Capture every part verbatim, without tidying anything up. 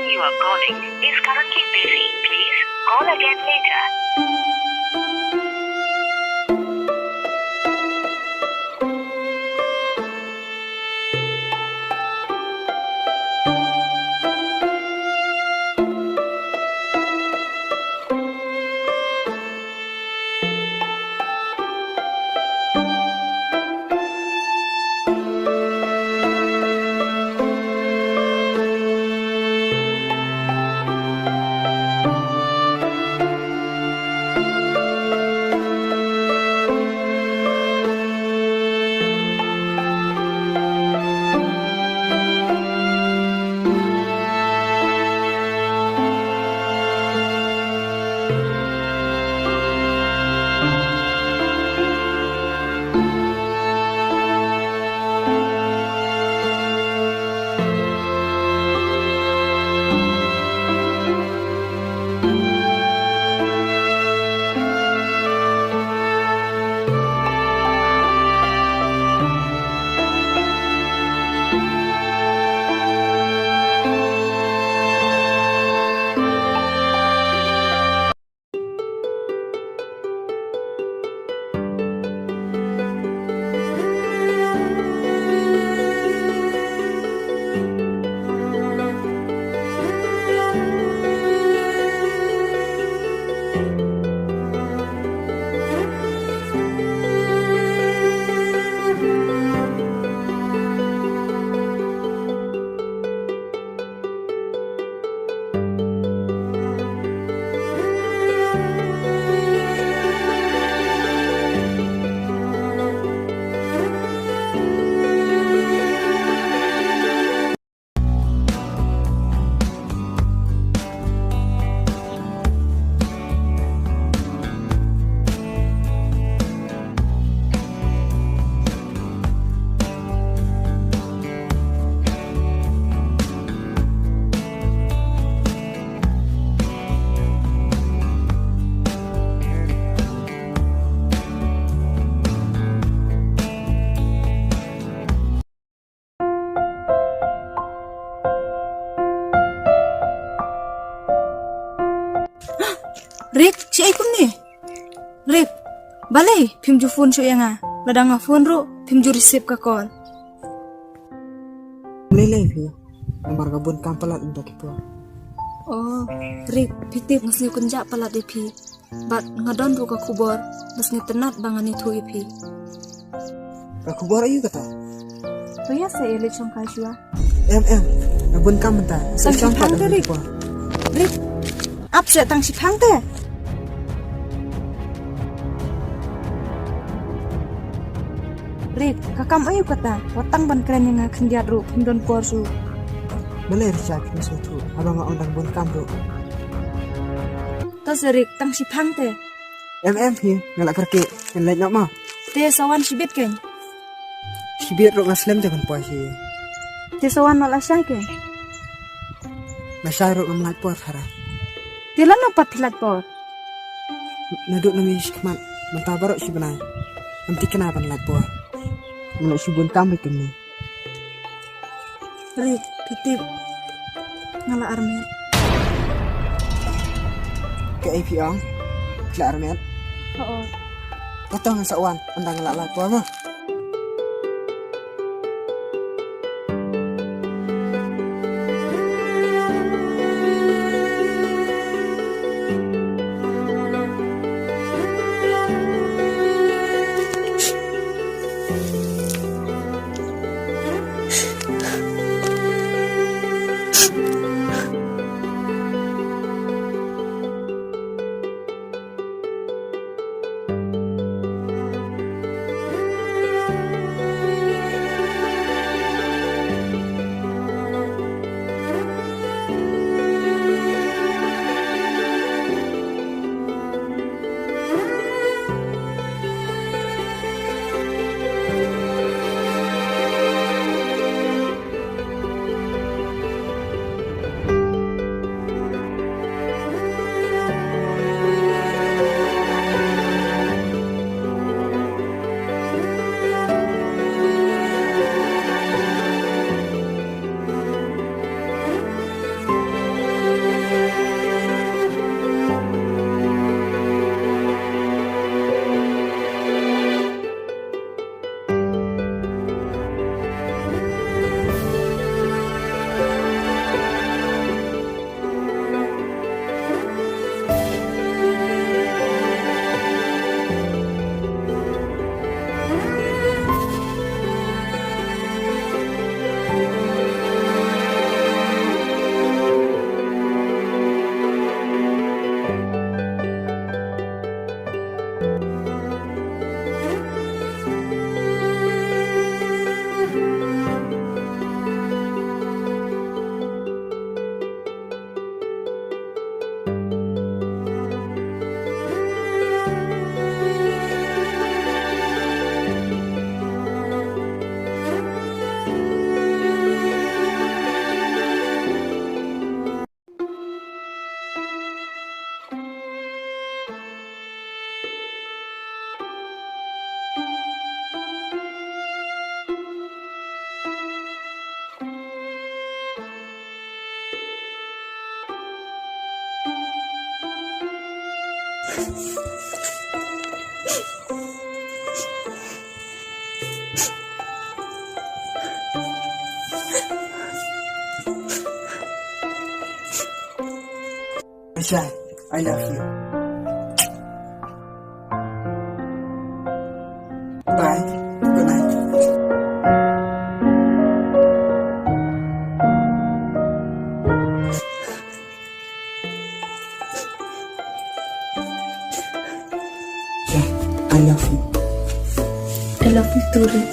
you are calling is currently busy. Please call again later. Rik, shaei kumne? Rik, balei phim ju phone shuh ïa nga? Lada nga phone ruh phim ju receive ka call. Lei lei phi, namar ka bun kam palat ynda ki por. Oh, Rik, phi tip nga sngew kynjah palat ïa phi. Bad nga don ruh ka khubor, bad nga sngewtynnat ba ngan ïathuh ïa phi. Ka khubor aïu kata? To ïa sa ïa leit shongkai shuwa. Em em, nga bun kam mynta. Tang shipang te, Rik. Rik. Ap seh, tang shipang te. Rik, ka kam aïu kata? Wat tang ban kren ïa nga khyndiat ruh, phim don por shuh. Balei Risha phim sngewthuh haba nga ong dang bun kam ruh? To seh Rik, tang shipang te. Em em phi, nga la kyrkieh, ngan leit noh mo. Te sa wan shibit kein. Shibit ruh nga slem te ban poi sha ïing. Te sa wan noh lashai kein. Lashai ruh ngam lait por Sara. Te lano pat phi lait por? Naduh nang ïa shi khmat mynta baroh shi bnai ngam thikna ban lait por. Nga la shu bun kam beit kumne. Rik, phi tip, nga la armet. Kaei phi ong? Phi la armet? Hooid. Kato ngan sa wan ynda nga la lait por mo. Bye. Good night. I love you. I love you too, Rick.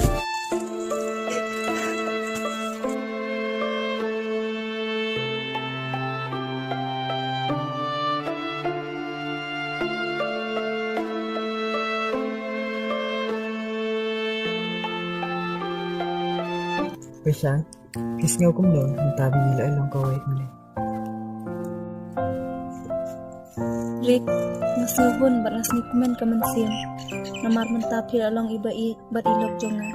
Pyrshah, phi sngew kumno mynta ba ngi la long kawei kumne? Rick, nga sngew hun bad nga sngewkmen ka mynsiem. Namar mynta phi la long i ba i bad i lok jong nga.